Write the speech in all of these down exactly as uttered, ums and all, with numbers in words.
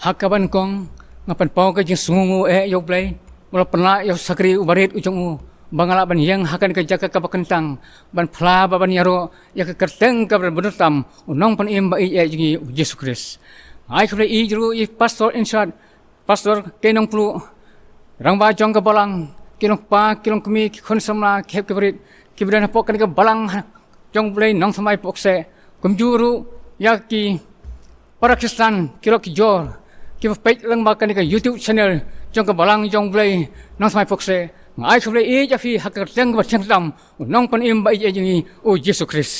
Ha kaba nyngkong, nga pynpaw ka jingsngew eh ïa U Blei, ba la pynlah ïa u shakri uba rit u jong u, ba nga lah ban ïeng ha kane ka jaka kaba kyntang, ban phla bad ban ïaroh ïa ka kyrteng kaba bynta tam u Nongpynim ba ïeit eh jong ngi U Jisu Khrist. Nga ai khublei ïa i ruh i pastor in charge, Pastor K. Nongpluh, rangbah jong ka balang, ki long kpa, ki long kmie, ki khun samla, ki hep ki barit, kiba don hapoh kane ka balang jong U Blei Nongthymmai Phukseh, kumjuh ruh ïa ki para Khristan, ki lok ki jor, kiba peit lyngba kane ka YouTube channel jong ka balang jong U Blei Nongthymmai Phukseh. Nga ai khublei ïa phi ha ka kyrteng kaba thiang tam u Nongpynim ba ïeit eh jong ngi U Jisu Khrist.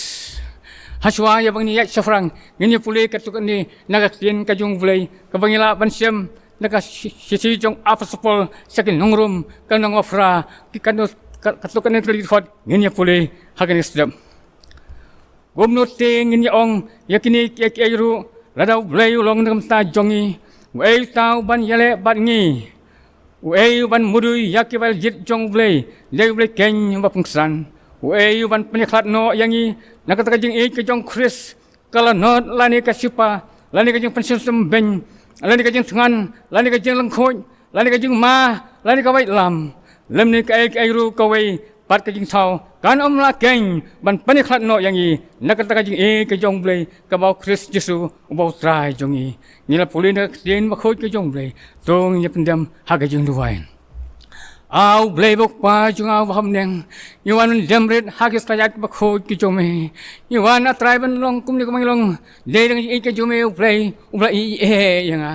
Hashwa ïa ba ngin ïaid shaphrang, ngin ïa pule katto katne na ka ktien ka jong U Blei kaba ngi lah ban shem na ka shi-, shithi jong Apostol Paul sha ki nong Rom, ka lynnong ba phra, ki katno, ka, katto katne ka lynnong, ngin ïa pule ha kane ka step. Kumno te ngin ïa ong ïa kine kiei kiei ruh, lada U Blei u long na ka bynta jong ngi, uei uta u ban ïaleh bad ngi? Uei u ban mudui ïa ki baïaljied jong U Blei? Dei U Blei keiñ uba pynksan. Uei u ban pynïakhlad noh ïa ngi na kata ka jingïeit ka jong Khrist? Ka lanot lane ka shipa, lane ka jingpynshitom beiñ, lane ka jingthngan, lane ka jinglyngkhuid, lane ka jingma, lane ka waitlam, lymne kaei kaei ruh kawei pat ka jingthaw, kan ym lah keiñ ban pynïakhlad noh ïa ngi na kata ka jingïeit ka jong U Blei kaba ha U Khrist Jisu uba U Trai jong ngi. Ngi la pule na ka ktien bakhuid ka jong U Blei, to ngin ïa pyndem ha ka jingduwai. A U Blei ba U Kpa jong nga uba ha bneng, ngi wan ban dem rit ha ki ktien bakhuid ki jong me. Ngi wan, A Trai, ban long kumne kumba ngi long, dei da ka jingïeit ka jong me, U Blei uba la ïeit ïa nga.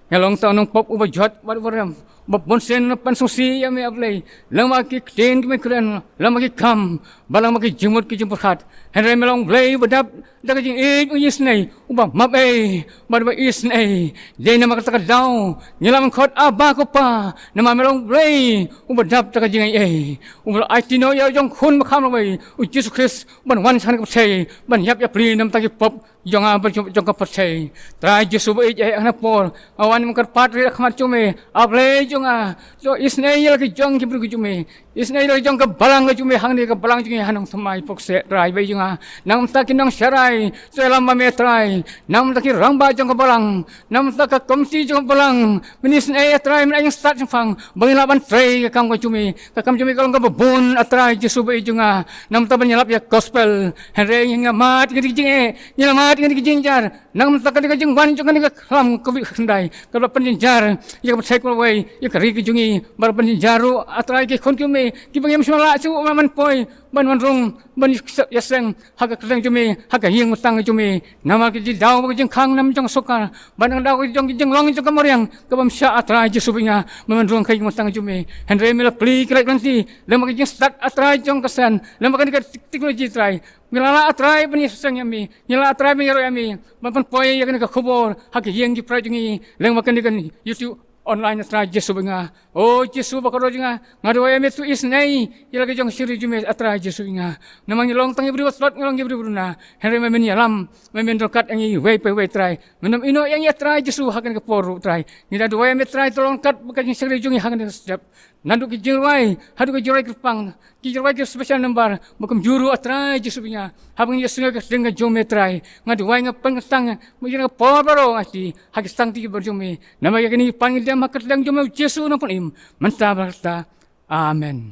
Nga long tang u nongpop uba jot bad uba rem, uba bunsien ban pynsngewsih ïa me, A Blei, lyngba ki ktien kiba me kren, lyngba ki kam, bad lyngba ki jingmut ki jingpyrkhat. Hynrei me long Blei uba dap da ka jingïeit, u isynei, uba map ei bad uba isynei. Dei namar kata ka daw ngi lah ban khot, Abba, ko Pa, namar me long Blei uba dap da ka jingïeit ei, uba la aiti noh ïa u jong khun ba kham lawei, U Jisu Khrist, ban wan sha kane ka pyrthei ban ïap ïapli na ka bynta ki pop jong nga bad jong, jong ka pyrthei. Trai Jisu ba ïeit ei, ha kane ka por nga wan ban kyrpad rit ha khmat jong me, A Blei jong nga. To isynei ïa la ki jong ki briew ki jong me. Isynei ïa la ki jong ka balang ka jong me, hangne ka balang jong ngi ha Nongthymmai Phukseh, Trai ba ïeit jong nga. Na ka bynta ki nongsharai, to ïalam bad me, Trai. Na ka bynta ki rangbah jong ka balang, na ka bynta ka komiti jong ka balang, men isynei, A Trai, men ai jingstad shemphang ba ngin lah ban trei ka kam ka jong me. Ka kam jong me ka long kaba bun, A Trai Jisu ba ïeit jong nga, na ka bynta ban ïalap ïa ka gospel. Hynrei ngi la mad ïa kine ki jingeh, ngi la mad ïa kine ki jingjynjar, na ka bynta kane ka jingwan jong kane ka khlam Covid khyndai, kaba la pynjynjar ïa ka pyrthei kaba lawei, ïa ka ri ka jong ngi, bad la pynjynjar ruh, A Trai, ki khun ki jong me kiba ngim shym la lah shuh ban poi, ban wan rung, ban ïaseng ha ka kyrteng jong me, ha ka ïing bteng jong me. Namar ka jingdaw bad ka jingkhang nam jong ka sorkar, bad ka daw ka jong ka jinglong jong ka mariang ka bym shah, A Trai Jisu ba ïeit jong nga, ban wan rung ha ka ïing bteng jong me. Hynrei me la plie ki lait ki lynti lyngba ka jingstad, A Trai, jong ka science, lyngba kane ka teknoloji, Trai. Me la lah, A Trai, ban ïaseng ïa me, me la lah, A Trai, ban ïaroh ïa me, ban pynpoi ïa kane ka khubor ha ki ïing ki para jong ngi lyngba kane ka YouTube online, A Trai Jisu ba ïeit jong nga. O Jisu ba kordor jong nga, nga duwai ïa me, to isynei ïa la ki jong ki shakri jong me, A Trai Jisu ba ïeit jong nga. Namar ngi long tang ki briew ba tlot, ngi long ki briew ba duna. Hynrei me men ïalam, me men ryngkat ïa ngi iwei pa iwei, Trai. Men ym ïehnoh ïa ngi, A Trai Jisu, ha kane ka por ruh, Trai. Ngi da duwai ïa me, Trai, to long ryngkat bad ka jingshakri jong ngi ha kane ka step. Naduh ki jingrwai haduh ki jingrwai kyrpang, ki jingrwai ki special number, ba kumjuh ruh, A Trai Jisu ba ïeit jong nga, haba ngin ïasngew ïa ka kyrteng ka jong me, Trai, nga duwai, nga pynkyntang, ba ïa kane ka por baroh nga aiti ha ki tangti kiba jong me. Namar ïa kine ki pan ngi dem ha ka kyrteng jong me, U Jisu Nongpynim, mynta bad katta. Amen.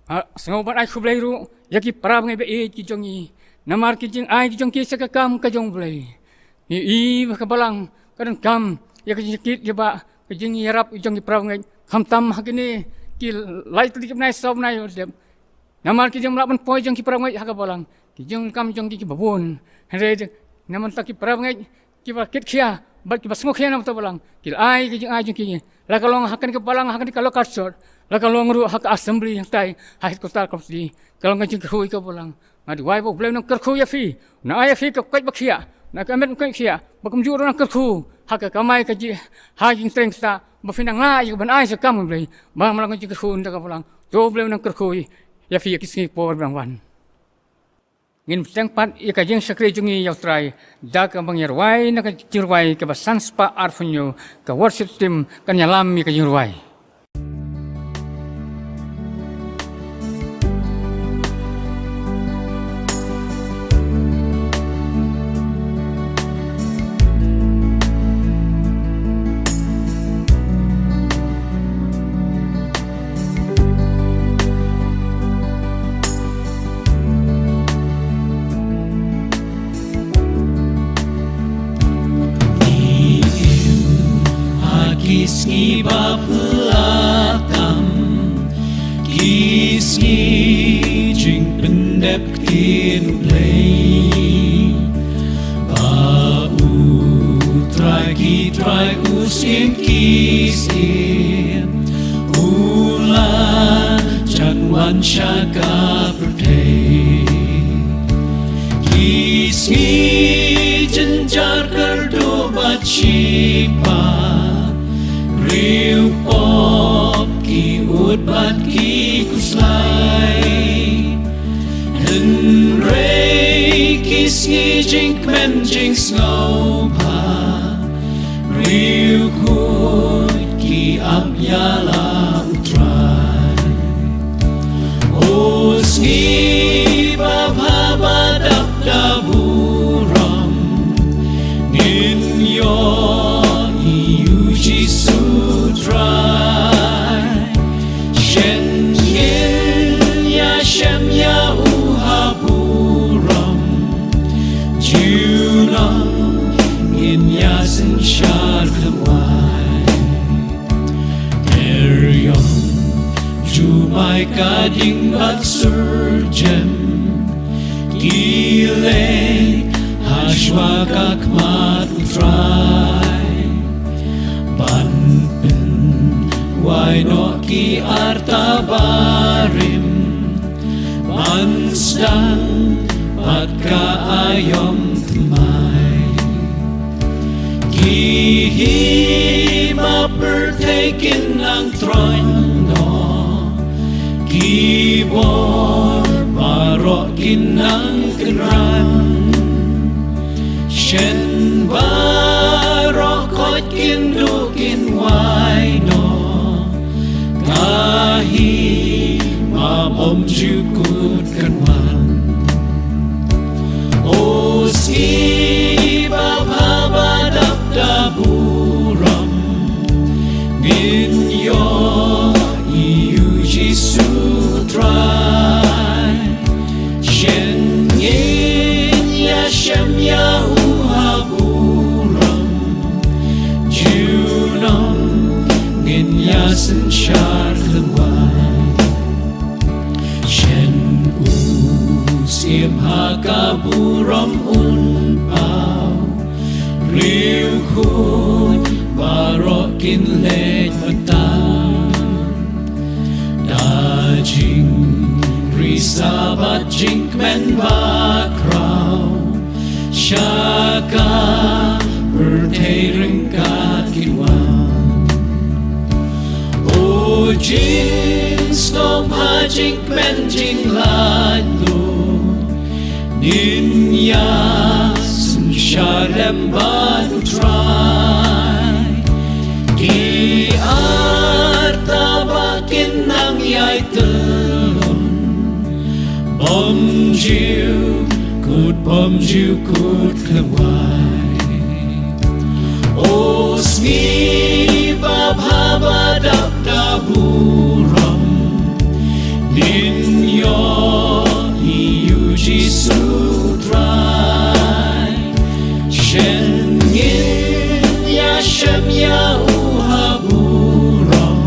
Ha, sngew ban ai khublei ruh ïa ki para bangeit ba ïeit ki jong ngi, namar ki jingai ki jong ki sha ka kam ka jong U Blei. Ngi i ba ka balang ka donkam ïa ka jingkit jingïabah, ka jingïarap jong ki para bangeit, khamtam ha kine ki lai tylli ki bnai, saw bnai ba la dep. Namar ki jingmlak ban poi jong ki para bangeit ha ka balang, ki jingkam jong ki kiba bun. Hynrei namar ta ki para bangeit kiba kit khia bad kiba sngewkhia na bynta balang, ki la ai ki jingai jong ki, la ka long ha kane ka balang, ha kane ka local church, la ka long ruh ha ka assembly hangtai ha headquarter committee, ka long ka jingkyrkhu ïa ka balang. Nga duwai ba U Blei un nang kyrkhu ïa phi, un nang ai ïa phi ka koit ba khiah, na ka met ba koit khiah, ba kumjuh ruh un nang kyrkhu ha ka kamai kajih, ha jingtrei ktah, ba phin nang lah ïa ka ban ai sha ka kam U Blei, ba man la ka jingkyrkhu na ka balang. To U Blei un nang kyrkhu ïa phi ïa ki sngi por ba dang wan. Ngin bteng pat ïa ka jingshakri jong ngi ïa U Trai da kaba ngi rwai na ka jingrwai kaba san spah arphew hynñiew, ka worship team kan ïalam ïa ka jingrwai. Latam ki sngi jingpyndep ktien U Blei, ba U Trai ki trai u syiem ki syiem u la jan wan sha ka pyrthei. Ki sngi jynjar kyrduh bad shipang, briew pop ki ud bad ki khuslai. Hynrei ki sngi jingkmen jingsngewbha, briew khuid ki ap ïa la U Trai. O sngi babha ba dap da burom, ngin ïohi ïa U Jisu Trai. Shen ngin ïashem ïa U ha burom, junom ngin ïasynshar khlem wai. Ter ïong, jumai ka ding bad surjem, ki leit ha shuwa ka khmat U Trai. Ban pynwai noh ki arta barim, ban sdang bad ka aïom thymmai. Ki hima pyrthei kin nang troiñ noh, ki bor baroh kin nang kynran. Shen baroh khoit kin duh kin wai noh, ka hima bymjukut kan wan. O sngi babha ba dap da burom, ngin ïohi ïa U Jisu Trai. Shen ngin ïashem ïa U ha burom, junom ngin ïasynshar khlem wai. Shen u syiem ha ka burom un paw, briew khuid baroh kin leit bynta. Da jingri Sabbath jingkmen bakhraw, sha ka pyrthei ryngkat kin wan. O jingsngewbha jingkmen jinglaitluid, ngin ïasynshar lem bad U Trai. Ki arta ba kin nang ïai tyllun, bymjukut, bymjukut khlem wai. O sngi babha ba dap da burom, ngin ïohi ïa U Jisu Trai. Shen ngin ïashem ïa U ha burom,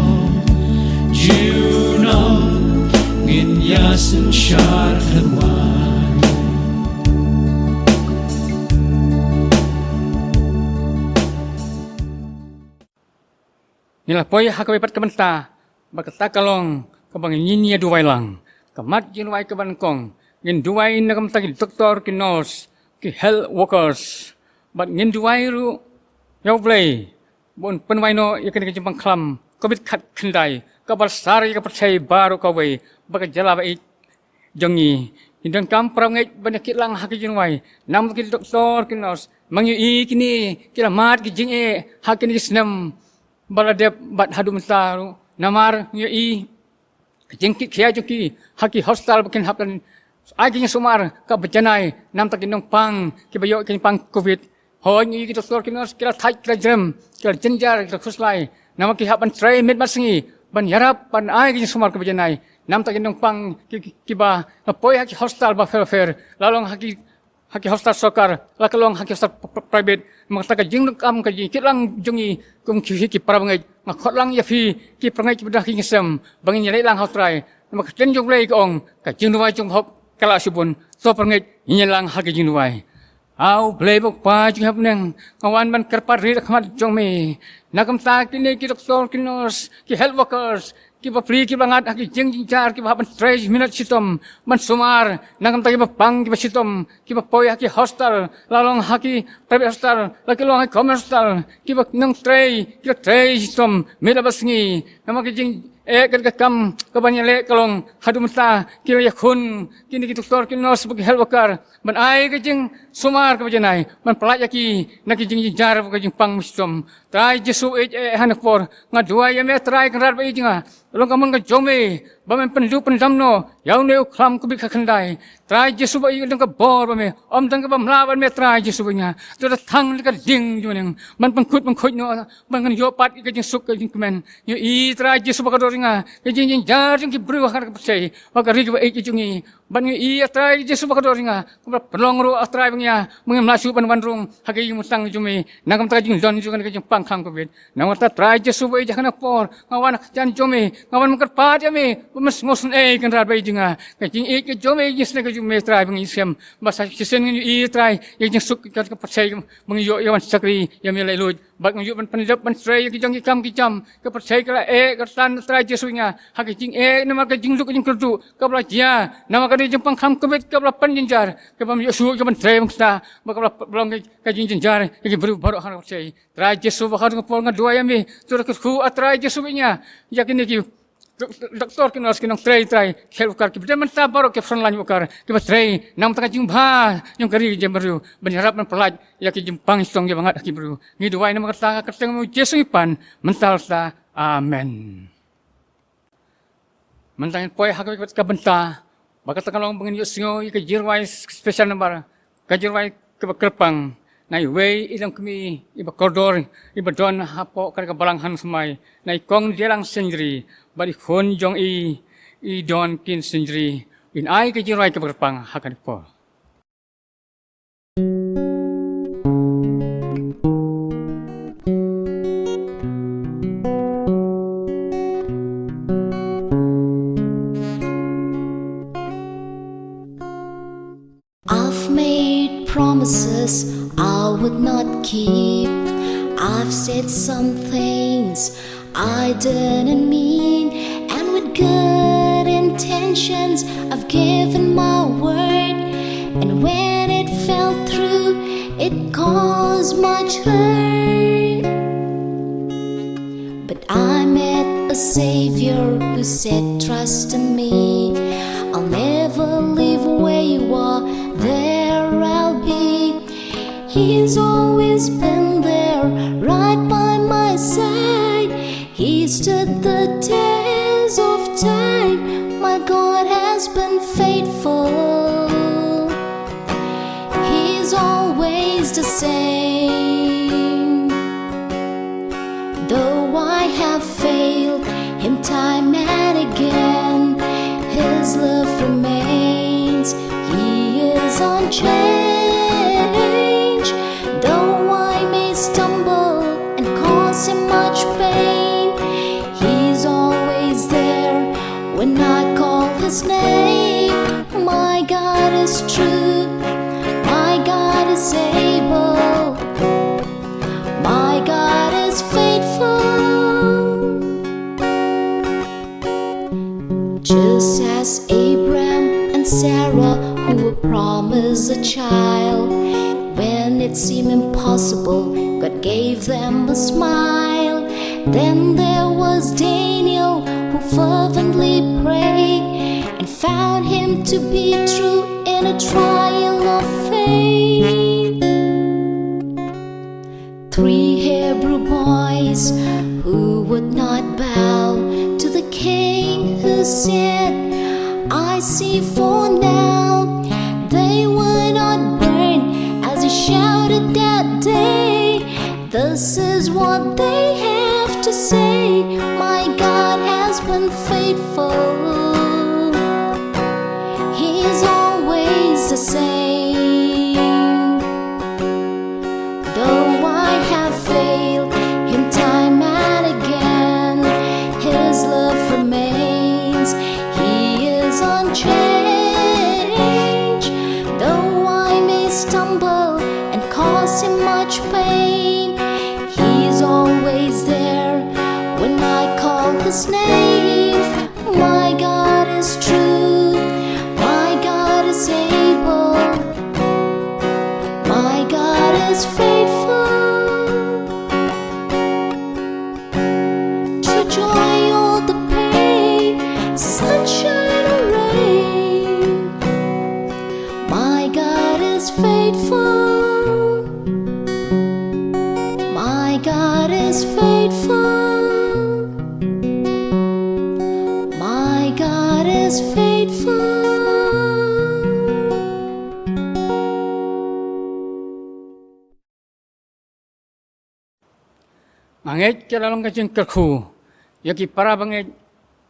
junom ngin ïasynshar khlem wai. Ngi la poi ha kawei pat ka bynta ba kata ka long kaba ngin ïa duwai lang. Ka mat jingduwai kaba nyngkong, ngin duwai na ka bynta ki doktor, ki nurse, ki health workers, bad ngin duwai ruh ïa U Blei ba Un pynwai noh ïa kane ka jingpang khlam covid khatkhyndai kaba la sar ïa ka pyrthei baroh kawei bad ka jylla ba ïeit jong ngi. Ngi donkam para bangeit ban ïa kit lang ha ka jingduwai. Namar ki doktor, ki nurse, ma ngi ïohi kine ki la mad ki jingeh ha kine ki snem ba la dep bad haduh mynta ruh. Namar ngi ïohi ka jingkitkhia jong ki ha ki hospital ba kin hap ban ai ka jingsumar kaba janai namar ki nongpang kiba ïoh ki jingpang covid. Hooid, ngi ïohi ki doktor, ki nurse ki la thait, ki la jrem, ki la jynjar, ki la khuslai. Namar ki hap ban trei miet bad sngi ban ïarap ban ai ka jingsumar kaba janai namar ki nongpang ki, ki, kiba la poi ha ki hospital bapher bapher, la long ha ki ha ki hostel sorkar, la ka long ha ki hostel p-, p-, private, namar kata ka jingdonkam ka jingkit lang jong ngi kum ki, ki para bangeit. Nga khot lang ïa phi ki para bangeit kiba don ha ki ïing ki sem ba ngin ïaleh lang ha U Trai. Namar ka ktien jong U Blei ka ong, ka jingduwai jong u bahok ka la shibun. To para bangeit, ngin ïaleh lang ha ka jingduwai. A U Blei ba u Kpa jong ngi ha bneng, nga wan ban kyrpad rit ha khmat jong me na ka bynta kine ki doktor, ki nurse, ki health workers, ki bapli, ki bangat ha ki jingjynjar, kiba hap ban trei minot shitom ban sumar na ka bynta ki bapang, ki bashitom, ki bapoi ha ki hostel, la long ha ki private hostel, la ki long ha ki government hostel, kiba nang trei, ki la trei shitom miet la bad sngi. Namar ka jingeh ka kam kaban ïaleh ka long haduh mynta ki la ïakhun kine ki doktor, ki nurse bad ki health worker ban ai ka jingsumar kaba janai ban pyllait ïa ki na ki jingjynjar bad ka jingpang bashitom. Trai Jisu, ïeit, eh, ha kane ka por nga duwai ïa me Trai Kynrad ba ïeit jong nga, long ka mon ka jong me ba men pynduh pyndam noh ïa une u khlam covid ha khyndai. Trai Jisu ba ïeit, long ka bor ba me, ym don kaba mlah bad me Trai Jisu ba ïeit jong nga. To da thang da ka ding jong me ban pynkut pynkhuid noh ban ngan ïoh pat ïa ka jingsuk ka jingkmen. Ngi ïohi Trai Jisu ba ka dor jong nga, ka jingjynjar jong ki briew ha ka pyrthei, ha ka ri kaba ïeit jong ngi. Bad ngi ïohi Trai Jisu ba ka dor jong nga, kaba pynlong ruh Trai ba ngi ïa, ba ngim lah shuh ban wan rung ha ka ïing mutang jong me na ka bynta ka jinglong jong ka jingpang kham covid. Namar kata Trai Jisu ba ïeit, ha kane ka por nga wan ha ka jan jong me, nga wan ban kyrpad ïa me ba men sngewsynei Kynrad ba ïeit jong nga. Ka jingïeit ka jong me, ka jingsneng ka jong me Trai ba ngi ïashem, ba sa shisien ngi ïohi Trai ïa ka jingsuk ka pyrthei ba ngi ïoh ïa ban shakri ïa me laitluid. Bad ngi ïoh ban pyndep ban trei ïa ki jong ki kam ki jam, ka pyrthei ka la eh ka tan Trai Jisu ïa nga ha ka jingeh namar ka jingduk ka jingkyrduh kaba la jia namar ka dei jingpang kham covid kaba la pynjynjar, kaba ym ïoh shuh ïa ka ban trei ban kata, bad kaba la long ka jingjynjar ïa ki briew baroh ha ka pyrthei. Trai Jisu ba ha kane ka por nga duwai ïa me, to da kyrkhu ah Trai Jisu ïa nga, ïa kine ki dok-, doktor, ki nurse, ki nongtrei Trai, ki health worker, kiba don mynta baroh ki frontline worker kiba trei na ka bynta ka jingbha jong ka ri jong ka briew, ban ïarap ban pyllait ïa ki jingpang shitom kiba ngat ha ki briew. Ngi duwai namar kata ha ka kyrteng U Jisu ngi pan, mynta sa. Amen. Mynta ngin poi ha ka bynta ba kata ka long ba ngin ïohsngew ïa ka jingrwai special number, ka jingrwai kaba kyrpang na iwei i longkmie iba kordor, iba don hapoh ka balang Nongthymmai, na i Kong Dialang Synjri bad i khun jong i, i Donkin Synjri. In ai ka jingrwai kaba kyrpang ha kane ka por. I've made promises I would not keep. I've said some things I didn't mean. And with good intentions, I've given my word. And when it fell through, it caused much hurt. But I met a savior who said, "Trust in me. I'll never leave where you are, there I'll be." He's always been there, right by my side. He stood the test of time. My God has been faithful. He's always the same. Though I have failed him time and again, his love remains. He is unchanged. Though I may stumble and cause him much pain, he's always there when I call his name. My God is true. My God is able. My God is faithful. Just as Abraham and Sarah, who were promised a child when it seemed impossible, God gave them a smile. Then there was Daniel, who fervently prayed and found him to be true in a trial of faith. Three Hebrew boys who would not bow to the king who said, "I see for now." They were not burned as he shouted that day. This is what they have to say: "My God has been faithful. He's always the same." name. My God is true. My God is able. My God is faithful. To joy or the pain, sunshine or rain, my God is faithful. My God is faithful. My God is faithful. Nga ngeit ka la long ka jingkyrkhu ïa ki para bangeit,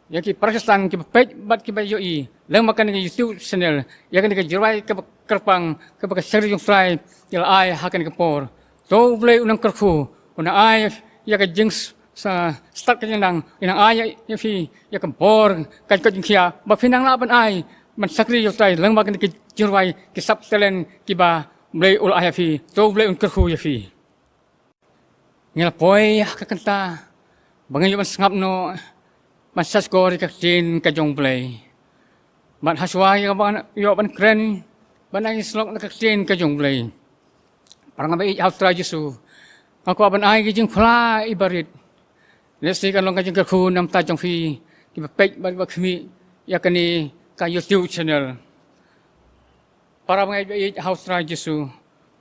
ïa ki para Khristan kiba peit bad kiba ïohi lem bad kane ka YouTube channel, ïa kane ka jingrwai kaba kyrpang kaba ka shakri jong U Trai ki la ai ha kane ka por. To U Blei un nang kyrkhu, un nang ai ïa ka jing s-, sa, stad ka jingnang, un nang ai ïa phi ïa ka bor, ka jingkhuslai ba phin nang lah ban ai ban shakri ïa U Trai lem bad kane ka jingrwai ki sap talent kiba U Blei u la ai ïa phi. To U Blei un kyrkhu ïa phi. Ngi la poi ha ka kynta ba ngi ïoh ban sngap noh ban sngap ïa ka ktien ka jong U Blei. Bad ha shuwa ïa ban ïoh ban kren ban ai shlok na ka ktien ka jong U Blei, para bangeit ha U Trai Jisu, nga kwah ban ai ka jingkhuslai iba rit. Lehse kan long ka jingkyrkhu namar jong phi kiba peit bad ba khmih ïa kane ka YouTube channel. Para bangeit ba ïeit ha U Trai Jisu,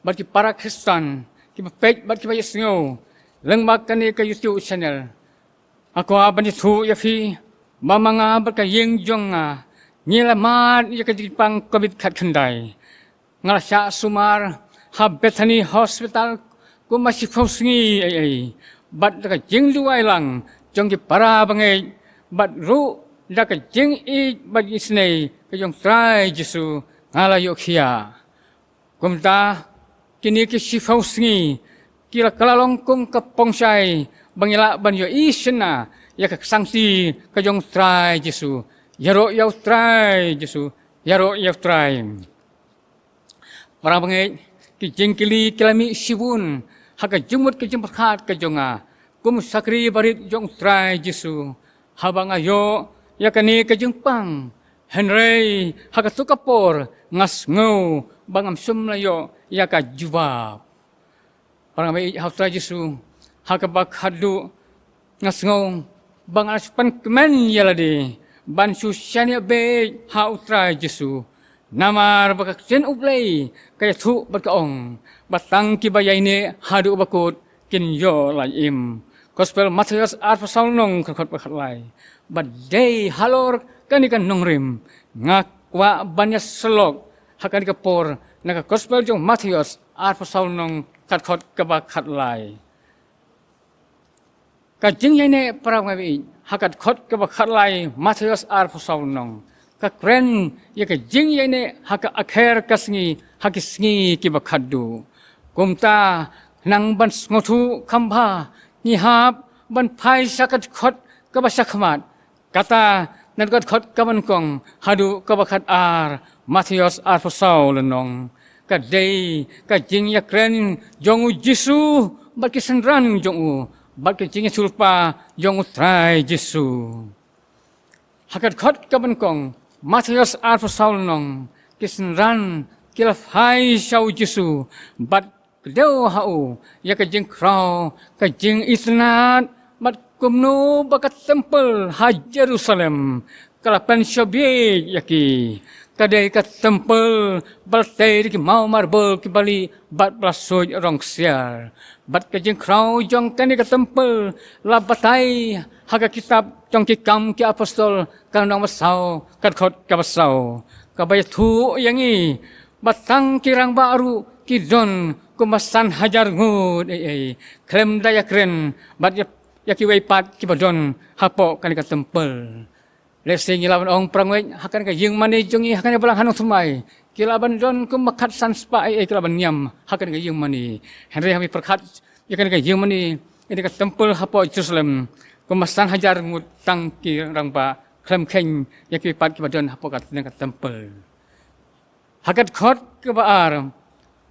bad ki para Khristan kiba peit bad kiba ïohsngew lem bad kane ka YouTube channel, nga kwah ban ïathuh ïa phi ba ma nga bad ka ïing jong nga ngi la mad ïa ka jingpang covid khatkhyndai. Nga la shah sumar ha Bethany Hospital kumba shiphew sngi ei ei, bad da ka jingduwai lang jong ki para bangeit bad ruh da ka jingïeit bad isynei ka jong U Trai Jisu, nga la ïoh khiah. Kumta kine ki shiphew sngi ki la kylla long kum ka pongshai ba ngi lah ban ïohi shynna ïa ka ksangti ka jong U Trai Jisu. Ïaroh ïa U Trai Jisu, ïaroh ïa U Trai. Para bangeit, ki jingkylli ki la mih shibun ha ka jingmut ka jingpyrkhat ka jong nga kum u shakri barit jong U Trai Jisu, haba nga ïoh ïa kane ka jingpang. Hynrei ha kato ka por nga sngew ba ngam shym la ïoh ïa ka jubab. Para bangeit ha U Trai Jisu, ha kaba khatduh nga sngew ba nga la shu pynkmen ïa lade ban shu shaniah beit ha U Trai Jisu. Namar ba ka ktien U Blei ka ïathuh bad ka ong ba tang kiba ïaineh haduh ba kut kin ïoh lait im. Gospel Mathaios arphew saw lynnong, khatkhot bad khatlai. Bad dei halor kane ka nongrim nga kwah ban ïasyllok ha kane ka por na ka Gospel jong u Mathaios arphew saw lynnong, khatkhot kaba khatlai. Ka jingïaineh, para bangeit, ha khatkhot kaba khatlai Mathaios arphew saw lynnong ka kren ïa ka jingïaineh ha ka akher ka sngi, ha ki sngi kiba khatduh. Kumta nang ban sngewthuh kham bha ngi hap ban phai sha ka dkhot kaba shakhmat, kata na ka dkhot kaba nyngkong haduh kaba khatar, Mathaios arphew saw lynnong. Ka dei ka jingïakren jong u Jisu bad ki synran jong u, bad ka jingïathuhlypa jong u Trai Jisu. Ha ka dkhot kaba nyngkong, Mathaios arphew saw lynnong, ki synran ki la phai sha u Jisu bad kdew ha u ïa ka jingkhraw, ka jingitynnad bad kumno ba ka templ ha Jerusalem ka la pynshah bieit ïa ki. Ka dei ka templ ba la tei da ki maw marbel kiba lieh bad ba la suid rong ksiar. Bad ka jingkhraw jong kane ka templ la batai ha ka kitab jong Ki Kam ki Apostol, ka lynnong ba saw, ka dkhot kaba saw, kaba ïathuh ïa ngi ba tang ki rangbah ruh ki don kumba san hajar ngut ei ei, khlem da ïakren bad ïa, ïa kiwei pat kiba don hapoh kane ka templ. Lehse ngi lah ban ong, para bangeit, ha kane ka ïing mane jong ngi ha kane ka balang ha Nongthymmai ki lah ban don kumba khatsan spah ei ei ki lah ban niam ha kane ka ïing mane. Hynrei haba ngi pyrkhat ïa kane ka ïing mane, ïa kane ka templ hapoh Jerusalem, kumba san hajar ngut tang ki rangbah, khlem kheiñ ïa kiwei pat kiba don hapoh kane ka templ. Ha ka dkhot kaba ar,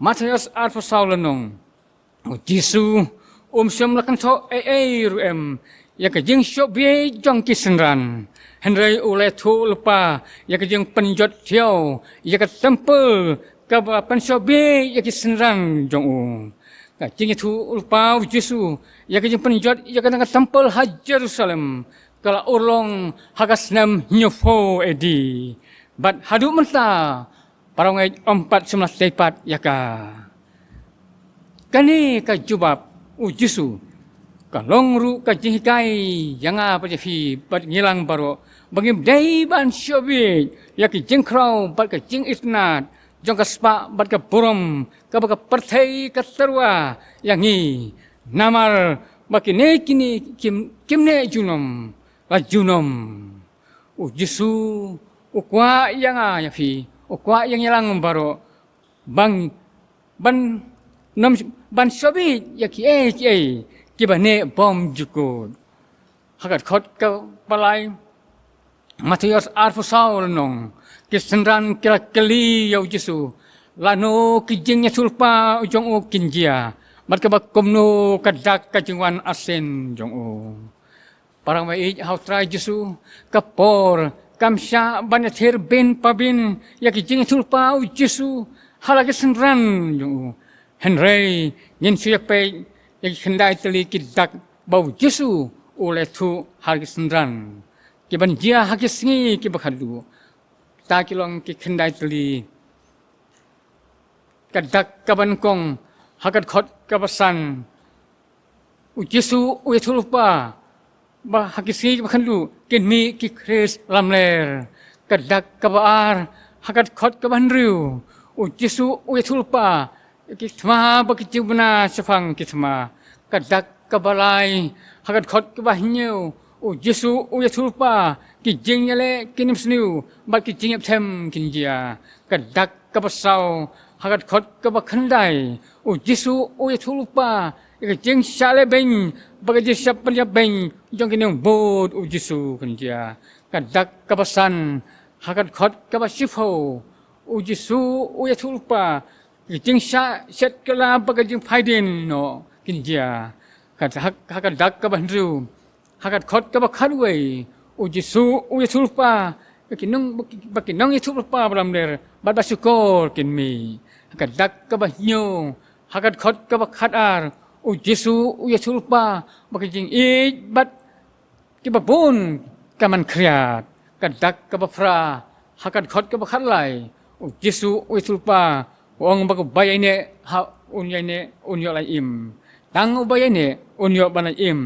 Mathaios arphew saw lynnong, u Jisu um shym la kynthoh ei ei ruh em ïa ka jingshoh bieit jong ki synran. Hynrei u la ïathuh lypa ïa ka jingpynjot thiaw ïa ka templ kaba pynshah bieit ïa ki synran jong u. Ka jingïathuh lypa u Jisu ïa ka jingpynjot ïa kane ka templ ha Jerusalem ka la urlong ha ka snem hynñiewphew A D. Bad haduh mynta para ngeit ym pat shym la tei pat ïa ka. Kane ka jubab u Jisu ka long ruh ka jinghikai ïa nga bad ïa phi bad ngi lang baroh ba ngim dei ban shoh bieit ïa ka jingkhraw bad ka jingitynnad jong ka spah bad ka burom kaba ka pyrthei ka tyrwa ïa ngi. Namar ba kine kine kim, kim neh junom la junom. U Jisu u kwah ïa nga ïa phi, u kwah ïa ngi lang baroh ban, ban nym, ban shoh bieit ïa kiei kiei kiba neh bymjukut. Ha ka dkhot kaba lai Mathaios arphew saw lynnong, ki synran ki la kylli ïa u Jisu, lano ki jingïathuhlypa jong u kin jia bad kaba kumno ka dak ka jingwan arsien jong u. Para ngeit ha u Trai Jisu, ka por kam shah ban ïathir bin pa bin ïa ki jingïathuhlypa u Jisu ha la ki synran jong u. Hynrei ngin shu ïa peit ïa ki khyndai tylli ki dak ba u Jisu u la ïathuh ha ki synran kiban jia ha ki sngi kiba khadduh. Ta ki long ki khyndai tylli. Ka dak kaba nyngkong ha ka dkhot kaba san, u Jisu u ïathuhlypa ba ha ki sngi kiba khadduh kin mih ki Khrist lamler. Ka dak kaba ar ha ka dkhot kaba hynriew, u Jisu u ïathuhlypa ki thma bad ki jingbna shaphang ki thma. Ka dak kaba lai ha ka dkhot kaba hynñiew, u Jisu u ïathuhlypa ki jingïaleh ki nimsniew bad ki jingïapthem kin jia. Ka dak kaba saw ha ka dkhot kaba khyndai, u Jisu u ïathuhlypa ïa ka jingshah lehbeiñ bad ka jingshah pynïapbeiñ jong ki nongbud u Jisu kin jia. Ka dak kaba san ha ka dkhot kaba shiphew, u Jisu u ïathuhlypa ka jingshah shet kylla bad ka jingphaidien noh kin jia. Ka dak, ha ka dak kaba hynriew ha ka dkhot kaba khatwei, u Jisu u ïathuhlypa ba ki nong, ba ki, ba ki nongïathuhlypa ba lamler bad ba shukor kin mih. Ha ka dak kaba hynñiew ha ka dkhot kaba khatar, u Jisu u ïathuhlypa ba ki jingïeit bad kiba bun ka man khriat. Ka dak kaba phra ha ka dkhot kaba khatlai, u Jisu u ïathuhlypa u ong ba uba ïaineh ha un ïaineh un ïoh lait im. Tang uba ïaineh un ïoh ban lait im.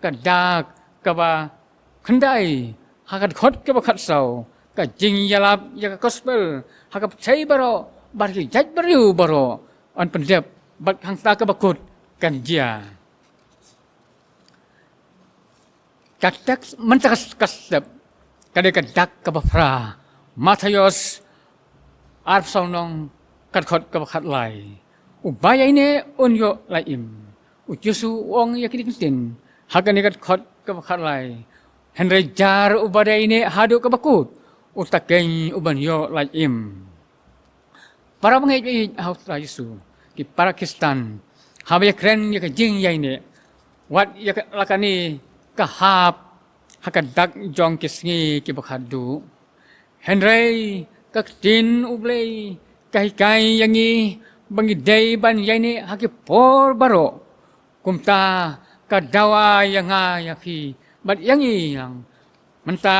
Ka dak kaba khyndai ha ka dkhot kaba khatsaw, ka jingïalap ïa ka gospel ha ka pyrthei baroh bad ki jaitbynriew baroh yn pyndep bad hangta kaba kut kan jia. Ka teks mynta ka, ka step ka dei ka dak kaba phra, Mathaios arphew saw lynnong, ka dkhot kaba khatlai. Uba ïaineh un ïoh lait im. U Jisu u ong ïa kine ki ktien ha kane ka dkhot kaba khatlai. Hynrei jar uba dei ïaineh haduh kaba kut, uta keiñ u ban ïoh lait im. Para bangeit ha u Trai Jisu, ki para Khristan, haba ïakren ïa ka jingïaineh, wat ïa ka, la kane ka hap ha ka dak jong ki sngi kiba khadduh. Hynrei ka ktien U Blei ka hikai ïa ngi ba ngi dei ban ïaineh ha ki por baroh. Kumta ka dawa ïa nga ïa phi bad ïa ngi ïa ngi mynta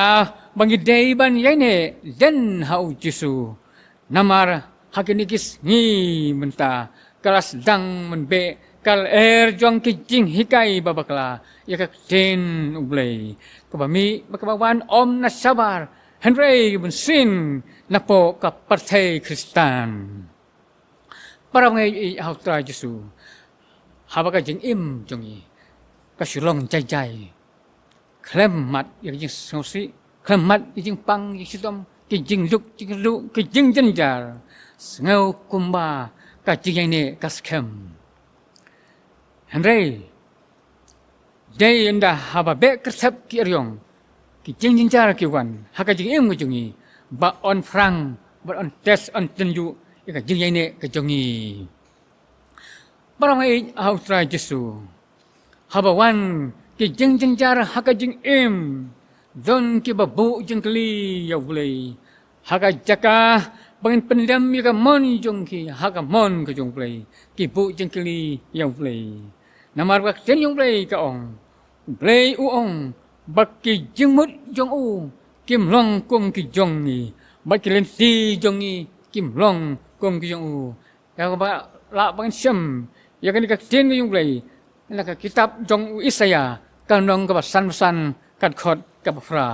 ba ngi dei ban ïaineh dien ha u Jisu. Namar ha kine ki sngi mynta ka la sdang mynbeh ka lyer jong ki jinghikai ba bakla ïa ka ktien U Blei, kaba mih bad kaba wan ym na shabar hynrei bunsien napoh ka pyrthei Khristan. Para bangeit ha u Trai Jisu, haba ka jingim jong ngi ka shu long jai jai, khlem mad ïa ka jingsngewsih, khlem mad ïa ka jingpang, ïa ka jingshitom, ki jingduk jingkyrduh, ki jingjynjar, sngew kumba ka jingïaineh ka skhem. Hynrei dei ynda haba beh kyrthep ki ariong, ki jingjynjar ki wan ha ka jingim ka jong ngi, ba yn phrang, ba yn test, yn tynjuh ïa ka jingïaineh ka jong ngi. Para bangeit ha u Trai Jisu, haba wan ki jingjynjar ha ka jingim, don kiba buh jingkylli ïa U Blei ha ka jaka ba ngin pyndem ïa ka mon jong ki ha ka mon ka jong U Blei, ki buh jingkylli ïa U Blei. Namar ba ka ktien jong U Blei ka ong, U Blei u ong ba ki jingmut jong u kim long kum ki jong ngi, bad ki lynti jong ngi kim long kum ki jong u. Ïa kaba lah ban shem ïa kane ka ktien ka jong U Blei na ka kitab jong u Isaïah, ka lynnong kaba san phew san, ka dkhot kaba phra.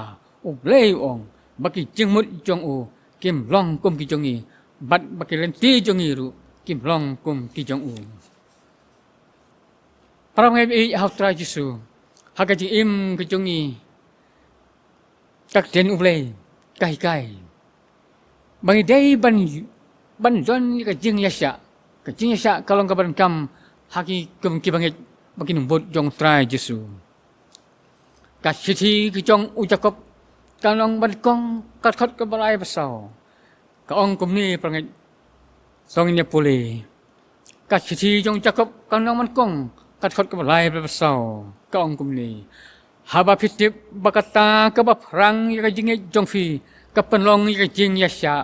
U Blei u ong ba ki jingmut jong u kim long kum ki jong ngi, bad ba ki lynti jong ngi ruh kim long kum ki jong u. Para bangeit ha U Trai Jisu, ha ka jingim ka jong ngi, ka ktien U Blei ka hikai ba ngi dei ban, ban don ïa ka jingïasyah. Ka jingïasyah ka long kaba donkam ha ki kum ki bangeit ba ki nongbud jong U Trai Jisu. Ka shithi ka jong u Jakob, ka lynnong ba nyngkong, ka dkhot kaba lai bad saw, ka ong kumne, para bangeit, to ngin ïa pule. Ka shithi jong u Jakob, ka lynnong ba nyngkong, ka dkhot kaba lai bad saw, ka ong kumne: Haba phi tip ba kata kaba phrang ïa ka jingngeit jong phi ka pynlong ïa ka jingïasyah,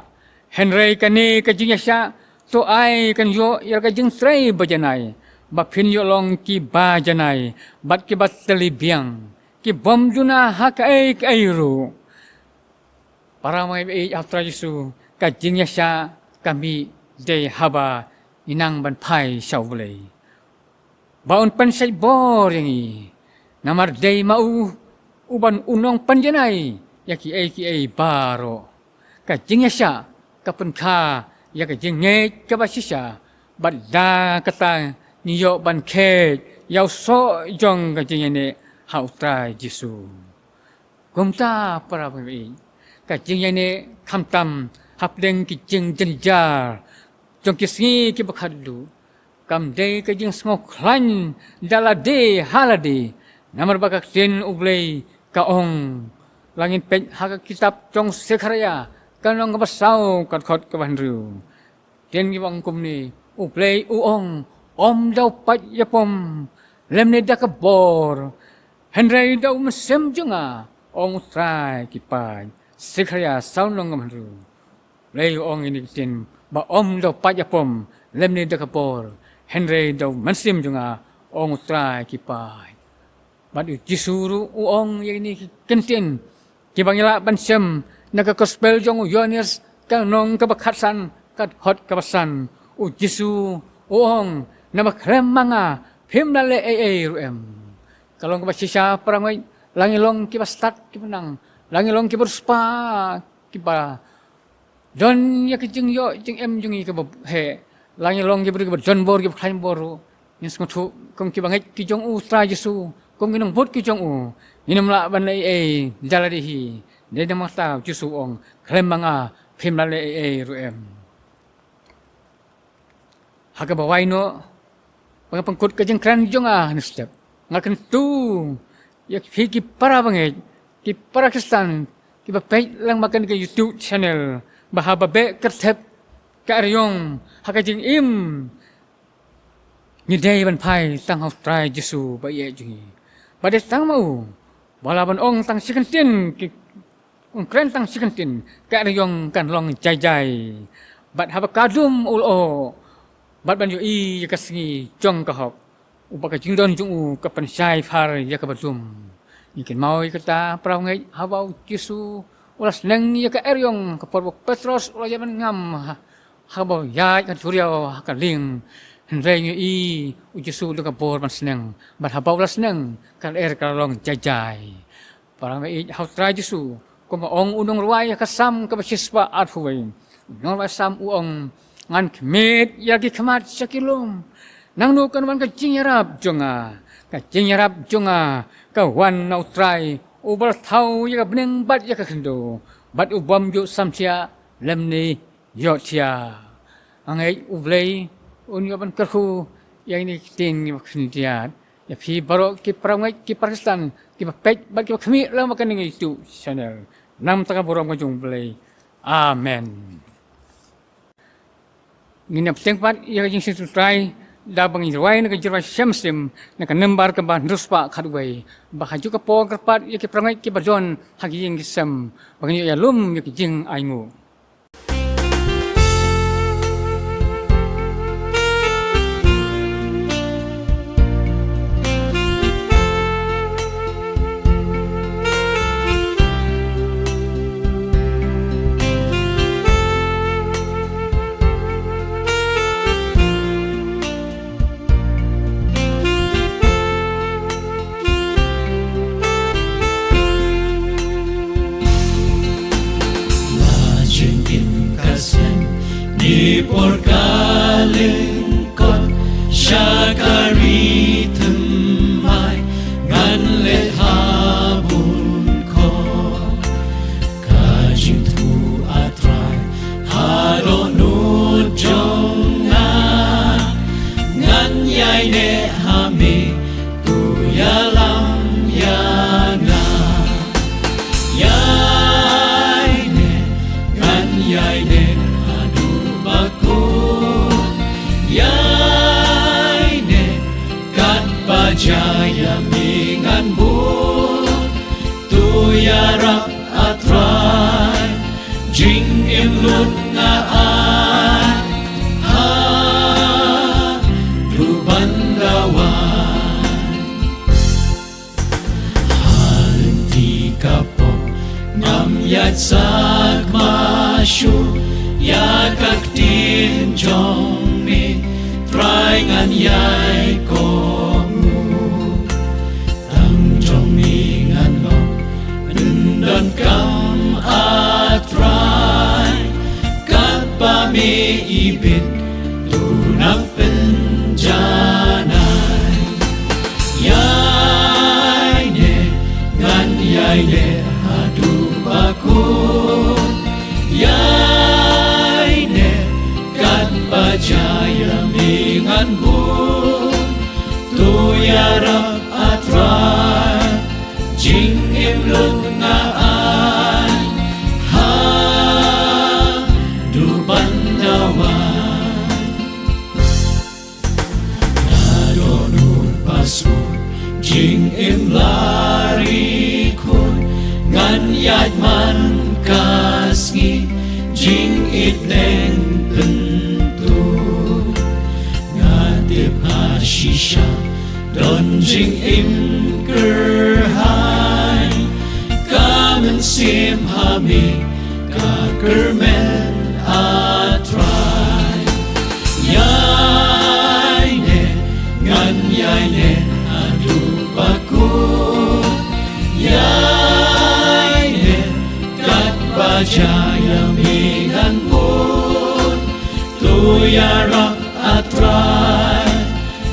hynrei kane ka jingïasyah to ai kan ïoh ïa ka jingtrei bajanai, ba phin ïoh long kiba janai bad kiba tylli biang, ki bym duna ha kaei kaei ruh. Para bangeit ha U Trai Jisu, ka jingïasyah ka mih dei haba ngi nang ban phai sha U Blei ba un pynshait bor ïa ngi. Namar dei ma u uban u nongpynjanai ïa kiei kiei baroh. Ka jingïasyah ka pynkha ïa ka jingngeit kaba shisha, bad da kata ngi ïoh ban kheit ïa u soh jong ka jingïaineh ha U Trai Jisu. Kumta, para bangeit, ka jingïaineh khamtam hapdeng ki jingjynjar jong ki sngi kiba khatduh kam dei ka jingsngewkhlaiñ da lade ha lade. Namar ba ka ktien U Blei ka ong, la ngin peit ha ka kitab jong u Sekharaïah, ka lynnong kaba saw, ka dkhot kaba hynriew. Ktien ka ong kumne, U Blei u ong, ym da u pait ïapom lymne da ka bor, hynrei da U Mynsiem jong nga, ong U Trai ki paid. Sekharaïah saw, lynnong kaba hynriew. U Blei u ong ïa kine ki ktien ba ym da u pait ïapom lymne da ka bor, hynrei da U Mynsiem jong nga, ong U Trai ki paid. Bad U Jisu ruh u ong ïa kine ki ktien kiba ngi lah ban shem na ka Gospel jong u Ïoannis, ka lynnong kaba khatsan, ka dkhot kaba san. U Jisu u ong, naba khlem ma nga phim lah leh ei ei ruh em. Ka long kaba shisha, para bangeit, la ngi long kiba stad kiba nang, la ngi long kiba riewspah kiba don ïa ka jingïoh jingem jong ngi kaba heh, la ngi long kiba, kiba don bor, kiba khlaiñ bor ruh, ngin sngewthuh kum ki bangeit ki jong U Trai Jisu, kum ki nongbud ki jong u, ngin ym lah ban leh ei ei da lade hi. Dei namar kata U Jisu u ong, khlem ma nga phim lah leh ei ei ruh em. Ha kaba wai noh, ba nga pynkut ka jingkren jong nga hangne step, nga kyntu ïa phi ki para bangeit, ki para Khristan kiba peit lang ba kane ka YouTube channel, ba haba beh kyrthep ka eriong ha ka jingim, ngi dei ban phai tang ha U Trai Jisu ba ïeit jong ngi. Ba dei tang ma u ba lah ban ong tang shi kyntien, ki, un kren tang shi kyntien, ka eriong kan long jai jai. Bad haba ka dum u lyoh, bad ban ïohi ïa ka sngi jong ka hok, uba ka jingdon jong u ka pynshai phar ïa kaba dum. Ngi kynmaw ïa kata, para bangeit, haba U Jisu u la sneng ïa ka eriong, ka por ba u Petros u la ïaid ban ngam ha, haba u ïaid ka duriaw ha ka lieng. Hynrei ngi ïohi U Jisu u don ka bor ban sneng, bad haba u la sneng, ka lyer ka la long jai jai. Para bangeit ha U Trai Jisu, kumba ong u nongrwai ha ka Salm kaba shispah arphew wei, u nongrwai Salm u ong, ngan khmied ïa ki khmat sha ki lum. Nangno kan wan ka jingïarap jong nga? Ka jingïarap jong nga ka wan na U Trai, uba la thaw ïa ka bneng bad ïa ka khyndew, bad u bym ju samthiah lymne ïohthiah. Nga ngeit U Blei un ïoh ban kyrkhu ïa kine ki ktien kiba khyndiat ïa phi baroh ki para bangeit, ki para Khristan kiba peit bad kiba khmih lang ba kane ka YouTube channel. Namar ka burom ka jong U Blei. Amen. Ngin ïa bteng pat ïa ka jingsngewthuh Trai Da ba ngin rwai na ka jingrwai Shem Mynsiem na ka nambar kaba hynriew spah khatwei, ba ha kajuh ka por kyrpad ïa ki para ngeit kiba don ha ki ïing ki sem ba ngin ïoh ïalum ïa ki jingainguh. La jingim ka seng, ni por ka lyngkot, sha ka ri thymmai, ngan leit ha bun kot. Ka jingthmu, A Trai, ha dohnud jong nga, ngan ïaineh ha me, to ïalam ïa nga. Ïaineh, ngan ïaineh haduh ba kut. Ïaineh, katba jia ïa me ngan bud. To ïarap, A Trai, jingim lut nga ai haduh ban da wan. Ha lynti ka pop ngam ïaid sakma shuh, ïa ka ktien jong me, Trai, ngan ïai kohnguh. Tang jong me ngan long pyndonkam, A Trai, katba me ibit, to nang pynjanai. Ïaineh, ngan ïaineh haduh ba kut. Ïaineh, katba jia ïa me ngan bud. To ïarap, A Trai, jingim lut nga ai haduh ban da wan. Na dohnud ba suk, jingim la rikhun, ngan ïaid man ka sngi, jingïeit dang pyntur. Nga tip ha shisha don jingim kyrhai, ka mynsiem ha me ka kyrmen, A Trai. Ïaineh, ngan ïaineh haduh ba kut. Ïaineh, katba jia ïa me ngan bud. To ïarap, A Trai,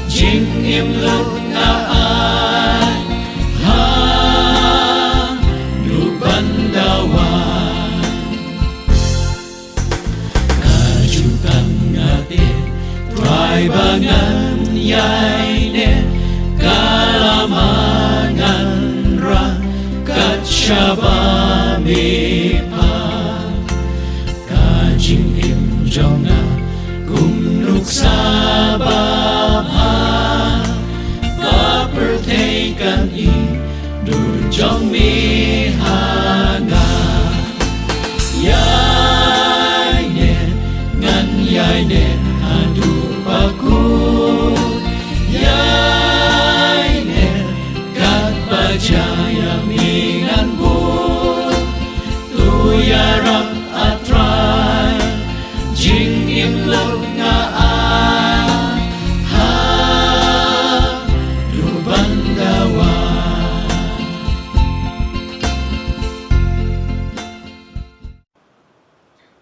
jingim lut nga ai haduh ban da wan. Ka jutang nga te, Trai, ba ngan ïaineh, ka lama ngan rah kat shaba me phah. Ka jingim jong nga kum nuksa babha, ba pyrthei kan i dur jong me ha nga. Ïaineh, ngan ïaineh haduh ba kut. Ïaineh, katba jia ïa me ngan bud. To ïarap, A Trai, jingim lut nga ai haduh ban da wan.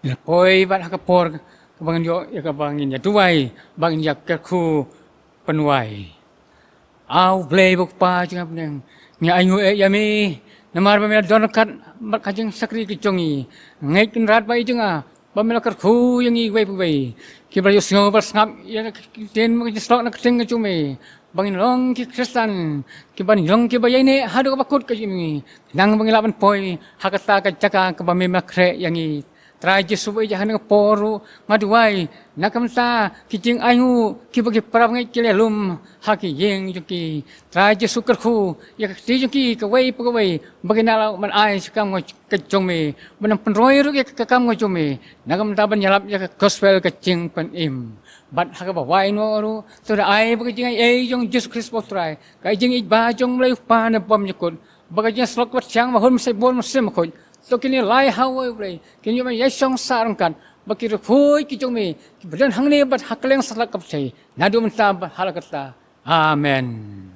Ngi la poi bad ha ka por kaba ngin ïoh ïa kaba ngin ïa duwai, ba ngin ïa kyrkhu pynwai. A U Blei ba U Kpa jong nga ha bneng, ngi ainguh eh ïa me namar ba me la don ryngkat bad ka jingshakri ka jong ngi. Ngeit Kynrad Blei jong nga, ba me la kyrkhu ïa ngi iwei pa iwei, kiba la ïohsngew bad sngap ïa ka ktien, ka jingslok na ka ktien ka jong me, ba ngin long ki Khristan kiban long kiba ïaineh haduh kaba kut ka jingim, khnang ba ngin lah ban poi ha kata ka jaka kaba me la khreh ïa ngi. Trai Jisu, ba ïa kane ka por ruh nga duwai na ka bynta ki jingainguh kiba ki parabangeit ki la lum ha ki ïing jong ki. Trai Jisu, kyrkhu ïa ka kti jong ki kawei pa kawei ba kin nang lah ban ai sha ka kam ka jong me, ban nang pynroi ruh ïa ka kam ka jong me na ka bynta ban ïalap ïa ka gospel ka jingpynim. Bad ha kaba wai noh ruh, to da ai ba ka jingaiei jong Jisu Khrist U Trai, ka jingïeit ba jong U Blei U Kpa ne bymjukut, ba ka jingïasyllok kaba thiang ba hun Mynsiem Bakhuid, to kin ïalai ha U Blei, kin ïoh ban ïashong sah ryngkat bad ki riewkhuid ki jong me kiba don hangne bad ha kylleng satlak ka pyrthei, naduh mynta bad ha la katta. Amen.